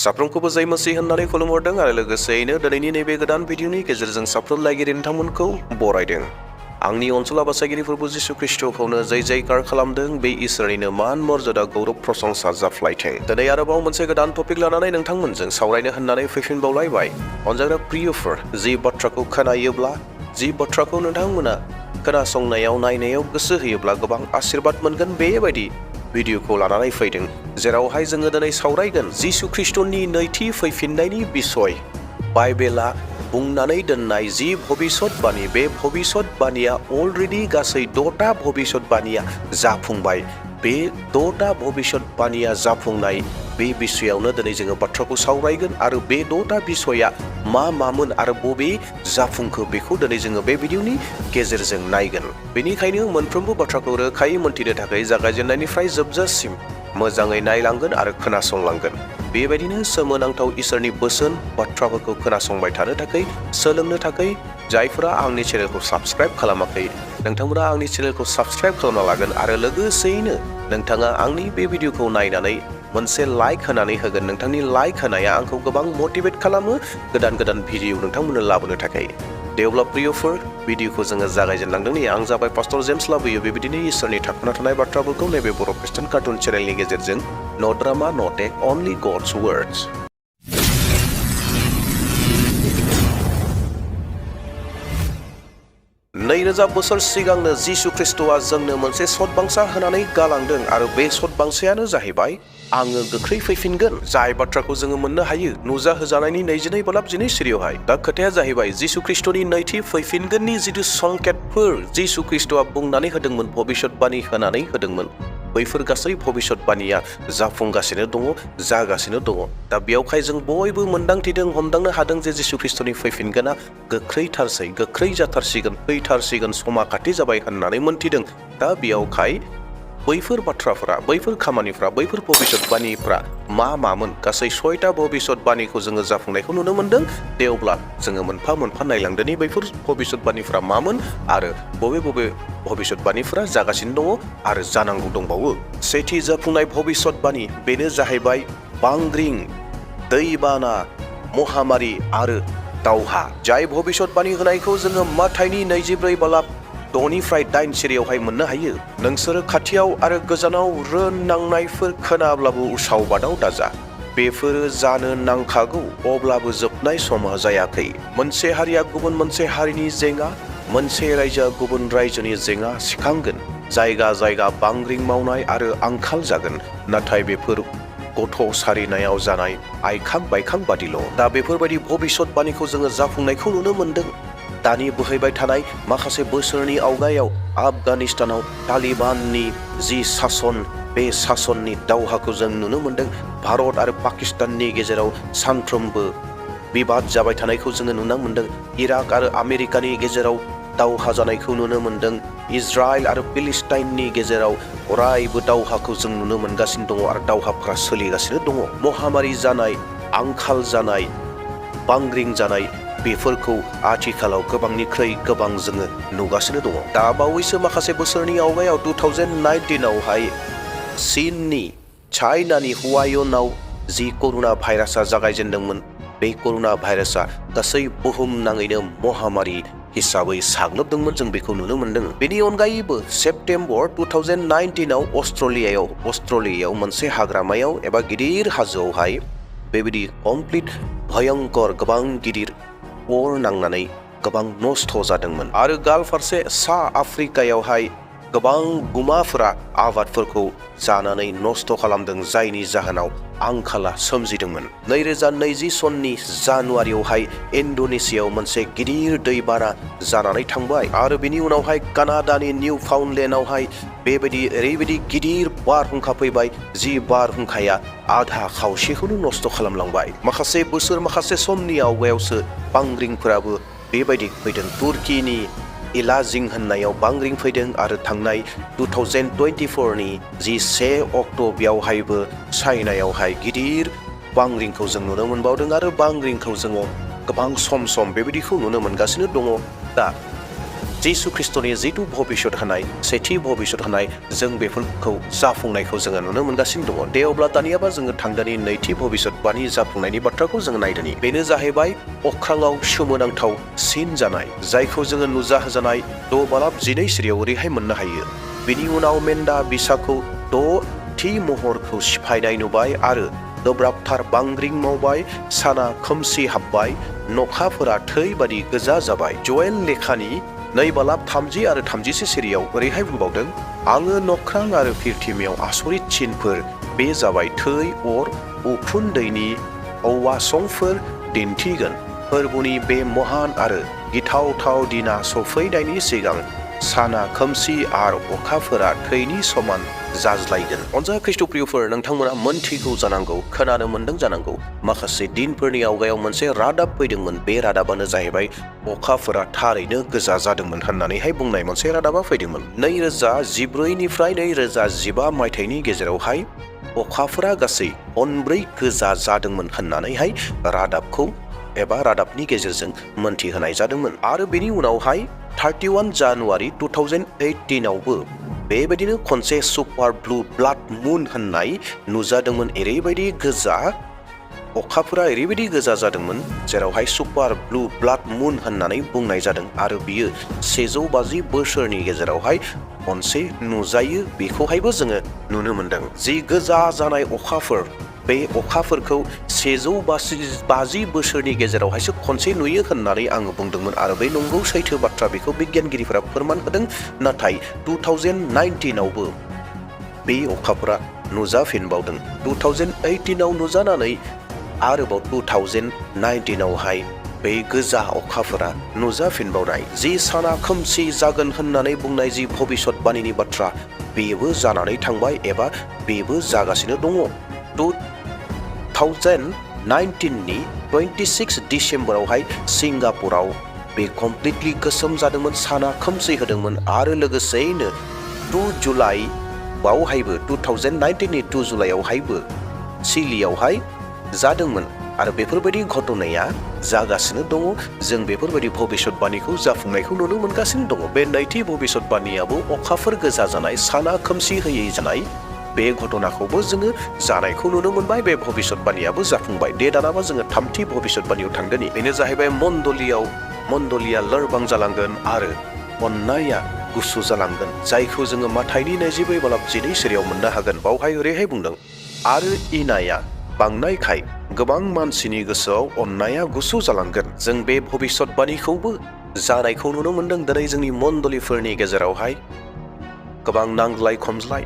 साफ्रोमखौबो जय मसीह होननानै खुलुमहरदों आरो लोगोसेयैनो दिनैनि नैबे गोदान भिडिअनि गेजेरजों साफ्रोम लाइगिरि नोंथांमोनखौ बरायदों। आंनि अनसुला बासायगिरिफोरबो जिसु ख्रिस्टखौनो जय जयकार खालामदों। बे इसोरनिनो मान मर्यादा गौरब प्रशंसा जाफ्लायथों। दिनै आरोबाव मोनसे गोदान टपिक लानानै नोंथांमोनजों सावरायनो होननानै फैफिनबावलायबाय। अनजाग्रा प्रियफोर, जि बाथ्राखौ खोनायोब्ला, जि बाथ्राखौ नोंथांमोना खोनासंनायाव नायनायाव गोसो होयोब्ला गोबां आशीर्बाद मोनगोन, बेबायदि भिडिअखौ लानानै फैदों, जेरावहाय जोङो दिनै सावरायगोन जिसु ख्रिस्टनि नैथि फैफिननायनि बिसय। बाइबेला बुंनानै दोननाय जि भबिष्यतबाणी, बे भबिष्यतबाणीया अलरेडि गासै 6टा भबिष्यतबाणीया जाफुंबाय। बे 6टा भबिष्यतबाणीया जाफुंनाय बे बिसयावनो दिनै जोङो बाथ्राखौ सावरायगोन आरो बे 6टा बिसया मामोन आरो बबे जाफुंखो बेखौ दिनै जोङो बे भिडिअनि गेजेरजों नायगोन। बेनिखायनो मोनफ्रोमबो बाथ्राखौ रोखायै मोनथिनो थाखाय जागायजेननायनिफ्राय जोबजासिम मोजाङै नायलांगोन आरो खोनासंलांगोन। बेबायदिनो सोमोनांथाव इसोरनि बोसोन बाथ्राफोरखौ खोनासंबाय थानो थाखाय, सोलोंनो थाखाय जायफोरा आंनि चेनेलखौ साबस्क्राइब खालामाखै, नोंथांमोना आंनि चेनेलखौ साबस्क्राइब खालामना लागोन आरो लोगोसेयैनो नोंथाङा आंनि बे भिडिअखौ नायनानै मोनसे लाइक होनानै होगोन। नोंथांनि लाइक होनाया आंखौ गोबां मटिभेट खालामो गोदान गोदान भिडिअ नोंथांमोननो लाबोनो थाखाय। दे अब्ला प्रियफोर, भिडिअखौ जोङो जागायजेनलांदोंनि। आं जाबाय पास्टर जेम्स लाबोयो बेबायदिनो इसोरनि थाखोना थानाय बाथ्राफोरखौ नैबे बर' ख्रिस्टान कार्टुन चेनेलनि गेजेरजों। नो ड्रामा, नो टेक, अनलि गड्स वर्ड्स। 2000 बोसोर सिगांनो जिसु ख्रिस्टआ जोंनो मोनसे सतबांसा होनानै गालांदों आरो बे सतबांसायानो जाहैबाय आङो गोख्रै फैफिनगोन। जाय बाथ्राखौ जोङो मोननो हायो नुजा होजानायनि 22 बालाब 2 सिरियावहाय। दा खोथाया जाहैबाय जिसु ख्रिस्टनि नैथि फैफिनगोननि जिथु संकेतफोर जिसु ख्रिस्टआ बुंनानै होदोंमोन, भबिष्यतबाणी होनानै होदोंमोन, बैफोर गासै भबिष्यतबाणीया जाफुंगासिनो दङ, जागासिनो दङ। दा बेयावहाय जों बयबो मोनदांथिदों, हमदांनो हादों जे जिसु ख्रिस्टनि फैफिनगोना गोख्रैथारसै, गोख्रै जाथारसिगोन, फैथारसिगोन, समा खाथि जाबाय होननानै मोनथिदों। दा बेयावहाय बैफोर बाथ्राफोरा, बैफोर खामानिफ्रा, बैफोर भबिष्यतबाणीफ्रा मामोन? गासै 6टा भबिष्यतबाणीखौ जोङो जाफुंनायखौ नुनो मोनदों। दे अब्ला जोङो मोनफा मोनफा नायलांदोनि बैफोर भबिष्यतबाणीफ्रा मामोन आरो बबे बबे भबिष्यतबाणीफ्रा जागासिनो दङ आरो जानांगौ दंबावो। सेथि जाफुंनाय भबिष्यतबाणी बेनो जाहैबाय बांग्रिं, दैबाना, महामारी आरो दावहा। जाय भबिष्यतबाणी होनायखौ जोङो माथाइनि 24 बालाब 6निफ्राय 8 सिरियावहाय मोननो हायो। नोंसोरो खाथियाव आरो गोजानाव नांनायफोर खोनाब्लाबो उसाव बादाव दाजा, बेफोरो जानो नांखागौ, अब्लाबो जोबनाय समा जायाखै। मोनसे हारिया गुबुन मोनसे हारिनि जेंना, मोनसे रायजोआ गुबुन रायजोनि जेंना सिखांगोन। जायगा जायगा बांग्रिं मावनाय आरो आंखाल जागोन, नाथाय बेफोर गथ' सारिनायाव जानाय आइखां बायखां बादिल'। दा बेफोरबायदि भबिष्यतबाणीखौ जोङो जाफुंनायखौ नुनो मोनदों। दानि बोहैबाय थानाय माखासे बोसोरनि आवगायाव आफगानिस्तानाव तालिबाननि जि सासन, बे सासननि दावहाखौ जों नुनो मोनदों। भारत आरो पाकिस्ताननि गेजेराव सानफ्रोमबो बिबाद जाबाय थानायखौ जोङो नुनो मोनदों। इराक आरो आमेरिकानि गेजेराव दावहा जानायखौ नुनो मोनदों। इजराइल आरो फिलिस्टाइननि गेजेराव अरायबो दावहाखौ जों नुनो मोनगासिनो दङ आरो दावहाफ्रा सोलिगासिनो दङ। महामारी जानाय, आंखाल जानाय, बांग्रिं जानाय, बेफोरखौ आथिखालाव गोबांनिख्रुइ गोबां जोङो नुगासिनो दङ। दा बावैसो माखासे बोसोरनि आवगायाव 2019आवहाय चीननि, चाइनानि हुवाइनाव जि कर'ना भाइरासआ जागायजेनदोंमोन, बे कर'ना भाइरासआ गासै बुहुमनाङैनो महामारी हिसाबै साग्लोबदोंमोन, जों बेखौ नुनो मोनदों। बेनि अनगायैबो सेप्तेम्बर 2019आव अस्ट्रेलियायाव मोनसे हाग्रामायाव एबा गिदिर हाजोआवहाय बेबायदि कमप्लिट भयंकर गोबां गिदिर अर नांनानै गोबां नस्थ' जादोंमोन। आरो गाल्फ फारसे सा आफ्रिकायावहाय गोबां गुमाफोरा आबादफोरखौ जानानै नस्थ' खालामदों, जायनि जाहोनाव आंखाला सोमजिदोंमोन। 2020 सननि जानुवारियावहाय इन्ड'नेसियाव मोनसे गिदिर दैबाना जानानै थांबाय आरो बेनि उनावहाय कानाडानि निउ फाउन्डलेन्डआवहाय बेबायदि ओरैबायदि गिदिर बारहुंखा फैबाय, जि बारहुंखाया आधा खावसेखौनो नस्थ' खालामलांबाय। माखासे समनि आवगायावसो बांग्रिंफोराबो बेबायदि फैदों। तुर्कीनि इलाजिं होननायाव बांग्रिं फैदों आरो थांनाय 2024नि जि 1 अक्ट' बेयावहायबो चाइनायावहाय गिदिर बांग्रिंखौ जों नुनो मोनबावदों आरो बांग्रिंखौ जोङो गोबां सम बेबायदिखौ नुनो मोनगासिनो दङ। दा जिसु ख्रिस्ट'नि जिथु भबिष्यत होनाय सेथि भबिष्यत होनाय जों बेफोरखौ जाफुंनायखौ जोङो नुनो मोनगासिनो दङ। दे अब्ला दानियाबा जोङो थांदोनि नैथि भबिष्यतबानि जाफुंनायनि बाथ्राखौ जोङो नायदोनि। बेनो जाहैबाय अख्राङाव सोमोनांथाव सिन जानाय, जायखौ जोङो नुजाहोजानाय 6:12 सिरियाव ओरैहाय मोननो हायो। बिनि उनाव मेन्दा बिसाखौ 6 महरखौ सिफायनाय नुबाय आरो गोब्राबथार बांग्रिं मावबाय, साना खोमसि हाबबाय, नखाफोरा थै बादि गोजा जाबाय। जयेल लेखानि 2:30 आरो 31 सिरियाव ओरैहाय बुंबावदों, आङो नख्रां आरो फिरथिमियाव आसरित चिनफोर, बे जाबाय थै, अर, उखुन्दैनि औवासंफोर दिन्थिगोन। फोरबोनि बे महान आरो गिथावथाव दिना सफैनायनि सिगां साना खोमसि आरो अखाफोरा थैनि समान जाज्लायगोन। अनजा ख्रिस्ट'प्रियफोर, नोंथांमोना मोनथिगौ जानांगौ, खोनानो मोनदों जानांगौ, माखासे दिनफोरनि आवगायाव मोनसे रादाब फैदोंमोन। बे रादाबानो जाहैबाय अखाफोरा थारैनो गोजा जादोंमोन होननानैहाय बुंनाय मोनसे रादाबा फैदोंमोन। 2014निफ्राय 2015 मायथाइनि गेजेरावहाय अखाफोरा गासै 4 गोजा जादोंमोन होननानैहाय रादाबखौ एबा रादाबनि गेजेरजों मोनथिहोनाय जादोंमोन। आरो बेनि उनावहाय 31 जानुवारि 2018आवबो बेबायदिनो खनसे सुपार ब्लू ब्लाड मुन होननाय नुजादोंमन। ओरैबायदि गोजा अखाफोरा ओरैबायदि गोजा जादोंमोन जेरावहाय सुपार ब्लू ब्लाड मुन होननानै बुंनाय जादों आरो बियो 150 बोसोरनि गेजेरावहाय खनसे नुजायो। बेखौहायबो जोङो नुनो मोनदों। जि गोजा जानाय अखाफोर, बे अखाफोरखौ 150 बोसोरनि गेजेरावहायसो खनसे नुयो होननानै आङो बुंदोंमोन आरो बे नंगौ सैथो बाथ्रा। बेखौ बिगियानगिरिफोरा फोरमान होदों। नाथाय 2019आवबो बे अखाफोरा नुजाफिनबावदों। 2018आव नुजानानै आरोबाव 2019आवहाय बे गोजा अखाफोरा नुजाफिनबावनाय। जि साना खोमसि जागोन होननानै बुंनाय जि भबिष्यतबाणीनि बाथ्रा, बेबो जानानै थांबाय एबा बेबो जागासिनो दङ। 2019नि 26 डिसेम्बरावहाय सिंगापुराव बे कमप्लिटलि गोसोम जादोंमोन, साना खोमसि होदोंमोन आरो लोगोसेयैनो 2 जुलाइ बावहायबो 2019नि 2 जुलाइआवहायबो चिलीआवहाय जादोंमन आरो बेफोरबायदि घटनाया जागासिनो दङ। जों बेफोरबायदि भबिष्यतबाणीखौ जाफुंनायखौ नुनो मोनगासिनो दङ। बे नैथि भबिष्यतबाणीयाबो अखाफोर गोजा जानाय, साना खोमसि होयै जानाय, बे घटनाखौबो जोङो जानायखौ नुनो मोनबाय। बे भबिष्यतबाणीयाबो जाफुंबाय। दे दानाबा जोङो थामथि भबिष्यतबाणीयाव थांदोनि। बेनो जाहैबाय मण्डलिया लोरबां जालांगोन आरो अननाया गुसु जालांगोन, जायखौ जोङो माथाइनि 22:12 सिरियाव मोननो हागोन। बावहाय ओरैहाय बुंदों, आरो इनाया बांनायखाय गोबां मानसिनि गोसोआव अननाया गुसु जालांगोन। जों बे भबिष्यतबाणीखौबो जानायखौ नुनो मोनदों। दिनै जोंनि मण्डलिफोरनि गेजेरावहाय गोबां नांज्लाय खमज्लाय,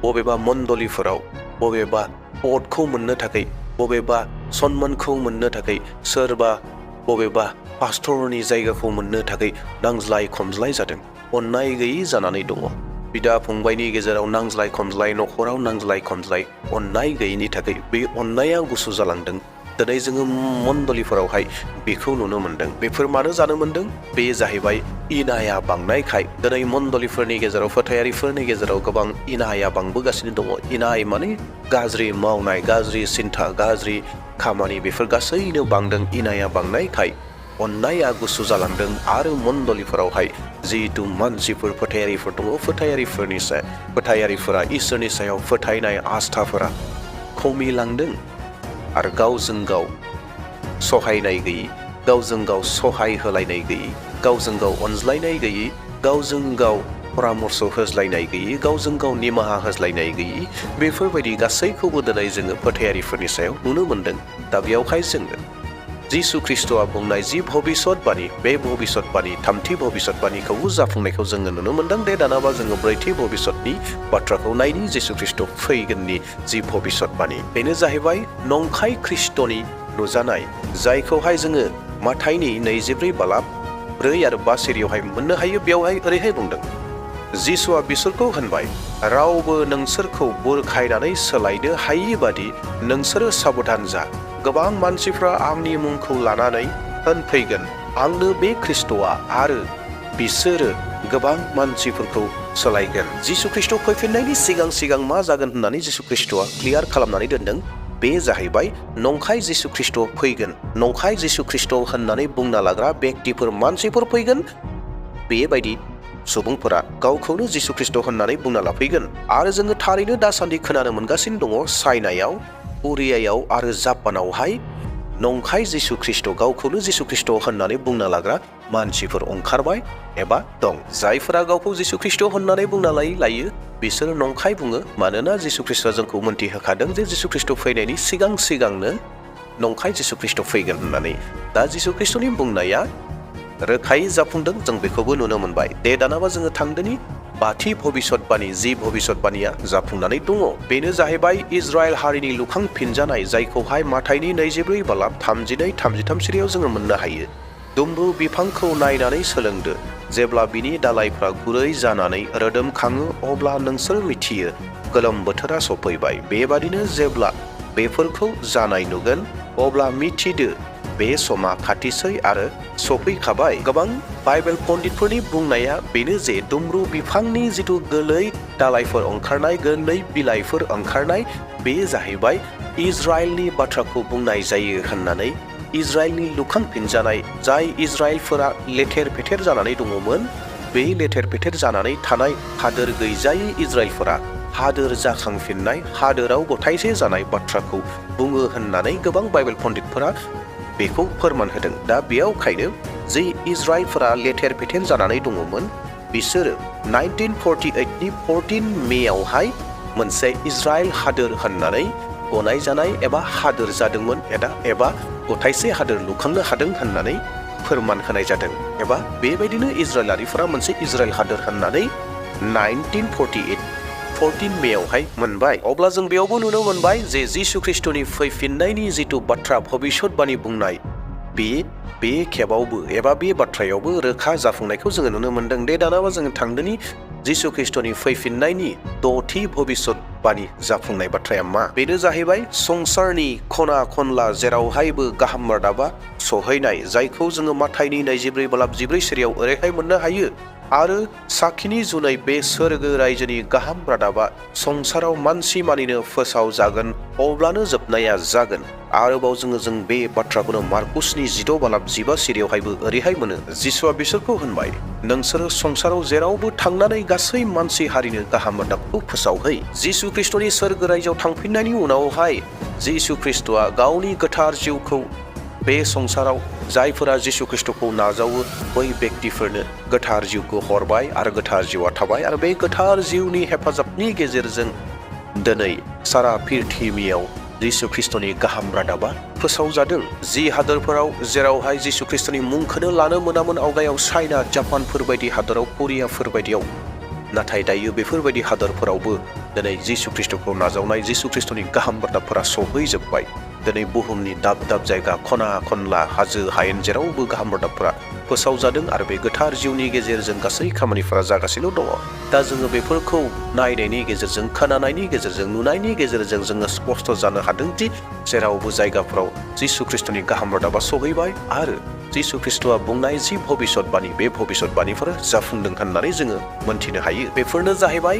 बबेबा मण्डलिफोराव बबेबा पदखौ मोननो थाखाय, बबेबा सन्मानखौ मोननो थाखाय, सोरबा बबेबा पास्टरनि जायगाखौ मोननो थाखाय नांज्लाय खमज्लाय जादों। अननाय गैयै जानानै दङ। बिदा फंबायनि गेजेराव नांज्लाय खमज्लाय, न'खराव नांज्लाय खमज्लाय, अननाय गैयैनि थाखाय बे अननाया गुसु जालांदों। दिनै जोङो मण्डलिफोरावहाय बेखौ नुनो मोनदों। बेफोर मानो जानो मोनदों? बे जाहैबाय इनाया बांनायखाय। दिनै मण्डलिफोरनि गेजेराव, फोथायारिफोरनि गेजेराव गोबां इनाया बांबोगासिनो दङ। इनाय माने गाज्रि मावनाय, गाज्रि सिन्था, गाज्रि खामानि, बेफोर गासैनो बांदों। इनाया बांनायखाय अननाया गुसु जालांदों आरो मण्डलिफोरावहाय जिहेतु मानसिफोर, फोथायारिफोर दङ, फोथायारिफोरा इसोरनि सायाव फोथायनाय आस्थाफोरा खमिलांदों आरो गावजों गाव सहायनाय गैयै, गावजों गाव सहाय होलायनाय गैयै, गावजों गाव अनज्लायनाय गैयै, गावजों गाव परामर्श होज्लायनाय गैयै, गावजों गाव निमाहा होज्लायनाय गैयै, बेफोरबायदि गासैखौबो दिनै जोङो फोथायारिफोरनि सायाव नुनो मोनदों। दा बेयावहाय जोङो जिसु ख्रिस्ट'आ बुंनाय जि भबिष्यतबाणी, बे भबिष्यतबाणी, थामथि भबिष्यतबाणीखौबो जाफुंनायखौ जोङो नुनो मोनदों। दे दानाबा जोङो ब्रैथि भबिष्यतनि बाथ्राखौ नायनि। जिसु ख्रिस्ट' फैगोननि जि भबिष्यतबाणी, बेनो जाहैबाय नंखाय ख्रिस्ट'नि नुजानाय, जायखौहाय जोङो माथाइनि 24:4 आरो 5 सिरियावहाय मोननो हायो। बेवहाय ओरैहाय बुंदों, जिसुआ बिसोरखौ होनबाय, रावबो नोंसोरखौ बुरखायनानै सोलायनो हायि बादि नोंसोरो साबधान जा। गोबां मानसिफ्रा आंनि मुंखौ लानानै होनफैगोन, आंनो बे ख्रिस्ट'आ, आरो बिसोरो गोबां मानसिफोरखौ सोलायगोन। जिसु ख्रिस्ट' फैफिननायनि सिगां मा जागोन होननानै जिसु ख्रिस्ट'आ क्लियार खालामनानै दोनदों। बे जाहैबाय नंखाय जिसु ख्रिस्ट' फैगोन। नंखाय जिसु ख्रिस्ट' होननानै बुंना लाग्रा बेक्तिफोर, मानसिफोर फैगोन। बेबायदि सुबुंफोरा गावखौनो जिसु ख्रिस्ट' होननानै बुंना लाफैगोन। आरो जोङो थारैनो दासान्दि खोनानो मोनगासिनो दङ चाइनायाव, करियायाव आरो जापानावहाय नंखाय जिसु ख्रिस्ट' गावखौनो जिसु ख्रिस्ट' होननानै बुंना लाग्रा मानसिफोर ओंखारबाय एबा दं। जायफोरा गावखौ जिसु ख्रिस्ट' होननानै बुंना लायो बिसोरो नंखाय बुङो, मानोना जिसु ख्रिस्ट'आ जोंखौ मोनथिहोखादों जे जिसु ख्रिस्ट' फैनायनि सिगांनो नंखाय जिसु ख्रिस्ट' फैगोन होननानै। दा जिसु ख्रिस्ट'नि बुंनाया रोखायै जाफुंदों, जों बेखौबो नुनो मोनबाय। दे दानाबा जोङो थांदोनि बाथि भबिसतबाणी, जि भबिसतबाणीया जाफुंनानै दङ। बेनो जाहैबाय इजराइल हारिनि लुखांफिनजानाय, जायखौहाय माथाइनि 24 बालाब 32-33 सिरियाव जोङो मोननो हायो। दुम्रु बिफांखौ नायनानै सोलोंदो, जेब्ला बिनि दालाइफ्रा गुरै जानानै रोदोमखाङो अब्ला नोंसोर मिथियो गोलोम बोथोरा सफैबाय। बेबादिनो जेब्ला बेफोरखौ जानाय नुगोन अब्ला मिथिदो बे समा खाथिसै आरो सफैखाबाय। गोबां बाइबेल पण्डितफोरनि बुंनाया बेनो जे दुम्रु बिफांनि जिथु गोरलै दालाइफोर ओंखारनाय, गोरलै बिलाइफोर ओंखारनाय, बे जाहैबाय इजराइलनि बाथ्राखौ बुंनाय जायो होननानै। इजराइलनि लुखांफिनजानाय, जाय इजराइलफोरा लेथेर फेथेर जानानै दङमोन, बे लेथेर फेथेर जानानै थानाय हादोर गैजायै इजराइलफोरा हादोर जाखांफिननाय, हादोराव गथायसे जानाय बाथ्राखौ बुङो होननानै गोबां बाइबेल पण्डितफोरा बेखौ फोरमान होदों। दा बेयावखायनो जे इजराइलफोरा लेथेर फेथेर जानानै दङमोन, बिसोरो 1948नि 14 मेयावहाय मोनसे इजराइल हादोर होननानै गनायजानाय एबा हादोर जादोंमोन एबा गथायसे हादोर लुखांनो हादों होननानै फोरमान होनाय जादों। एबा बेबायदिनो इजराइलारिफोरा मोनसे इजराइल हादोर होननानै 1948 14 मेयावहाय मोनबाय। अब्ला जों बेयावबो नुनो मोनबाय जे जिसु ख्रिस्ट'नि फैफिननायनि जिथु बाथ्रा भबिसतबाणी बुंनाय, बे खेबावबो एबा बे बाथ्रायावबो रोखा जाफुंनायखौ जोङो नुनो मोनदों। दे दानाबा जोङो थांदोनि जिसु ख्रिस्ट'नि फैफिननायनि द'थि भबिसतबाणी जाफुंनाय बाथ्राया मा? बेनो जाहैबाय संसारनि खना खनला जेरावहायबो गाहाम रादाबा सहैनाय, जायखौ जोङो माथाइनि 24 बालाब 14 सिरियाव ओरैहाय मोननो हायो। आरो साखिनि जुनै बे सोरगो रायजोनि गाहाम रादाबा संसाराव मानसि मानिनो फोसाव जागोन, अब्लानो जोबनाया जागोन। आरोबाव जों बे बाथ्राखौनो मार्कुसनि 16 बालाब 15 सिरियावहायबो ओरैहाय मोनो। जिसुआ बिसोरखौ होनबाय, नोंसोरो संसाराव जेरावबो थांनानै गासै मानसि हारिनो गाहाम रादाबखौ फोसावहै। जिसु ख्रिस्ट'नि सोरगो रायजोआव थांफिननायनि उनावहाय जिसु ख्रिस्ट'आ गावनि गोथार जिउखौ बे संसाराव जायफोरा जिसु ख्रिस्ट'खौ नाजावो बै व्यक्तिफोरनो गोथार जिउखौ हरबाय आरो गोथार जिउआ थाबाय। आरो बे गोथार जिउनि हेफाजाबनि गेजेरजों दिनै सारा पृथिबियाव जिसु ख्रिस्ट'नि गाहाम रादाबा फोसावजादों। जि हादोरफोराव जेरावहाय जिसु ख्रिस्ट'नि मुंखौनो लानो मोनामोन आवगायाव, चाइना, जापानफोर बायदि हादोराव, करियाफोर बायदियाव, नाथाय दायो बेफोरबायदि हादोरफोरावबो दिनै जिसु ख्रिस्ट'खौ नाजावनाय, जिसु ख्रिस्ट'नि गाहाम रादाबफोरा सहैजोब्बाय। दिनै बुहुमनि दाब दाब जायगा, खना खनला, हाजो हायेन जेरावबो गाहाम रादाबफोरा फोसावजादों आरो बे गोथार जिउनि गेजेरजों गासै खामानिफोरा जागासिनो दङ। दा जोङो बेफोरखौ नायनायनि गेजेरजों, खोनानायनि गेजेरजों, नुनायनि गेजेरजों जोङो स्पष्ट जानो हादों दि जेरावबो जायगाफोराव जिसु ख्रिस्ट'नि गाहाम रादाबा सहैबाय आरो जिसु ख्रिस्ट'आ बुंनाय जि भबिसतबाणी, बे भबिसतबाणीफोरा जाफुंदों होननानै जोङो मोनथिनो हायो। बेफोरनो जाहैबाय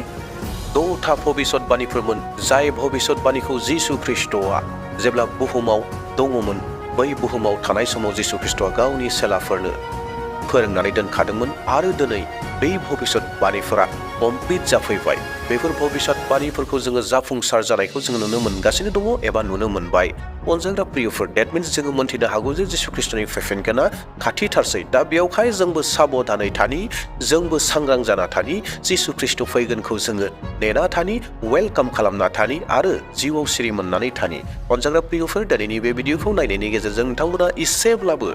6था भबिसतबाणीफोरमोन, जाय भबिसतबाणीखौ जिसु ख्रिस्ट'आ जेब्ला बुहुमाव दङमोन, बै बुहुमाव थानाय समाव जिसु ख्रिस्ट'आ गावनि सेलाफोरनो फोरोंनानै दोनखादोंमोन। आरो दिनै बै भबिसतबाणीफोरा कमप्लिट जाफैबाय। बेफोर भबिसतबाणीफोरखौ जोङो जाफुंसार जानायखौ जोङो नुनो मोनगासिनो दङ एबा नुनो मोनबाय। अनजाग्रा प्रियफोर, डेट मिन्स जोङो मोनथिनो हागौ जे जिसु ख्रिस्ट'नि फैफिनगोना खाथिथारसै। दा बेयावहाय जोंबो साबधानै थानि, जोंबो सांग्रां जाना थानि, जिसु ख्रिस्ट' फैगोनखौ जोङो नेना थानि, वेलकाम खालामना थानि आरो जिउआव सिरि मोननानै थानि। अनजाग्रा प्रियफोर, दिनैनि बे भिडिअखौ नायनायनि गेजेरजों नोंथांमोना एसेब्लाबो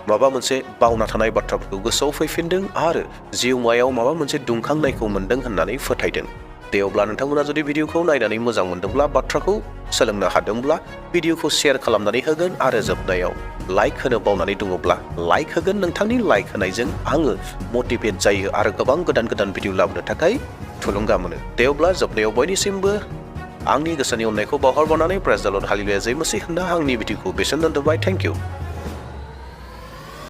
माबा मोनसे बावना थानाय बाथ्राफोरखौ गोसोआव फैफिनदों आरो जिउमायाव माबा मोनसे दुंखांनायखौ मोनदों होननानै फोथायदों। दे अब्ला नोंथांमोना जुदि भिडिअखौ नायनानै मोजां मोनदोंब्ला, बाथ्राखौ सोलोंनो हादोंब्ला, भिडिअखौ शेयार खालामनानै होगोन आरो जोबनायाव लाइक होनो बावनानै दङब्ला लाइक होगोन। नोंथांनि लाइक होनायजों आङो मटिभेट जायो आरो गोबां गोदान गोदान भिडिअ लाबोनो थाखाय थुलुंगा मोनो। दे अब्ला जोबनायाव बयनिसिमबो आंनि गोसोनि अननायखौ बावहरबावनानै प्रेज द लर्ड, हालेलुया, जय मसीह होनना आंनि भिडिअखौ बेसेन दोनबाय। Thank you.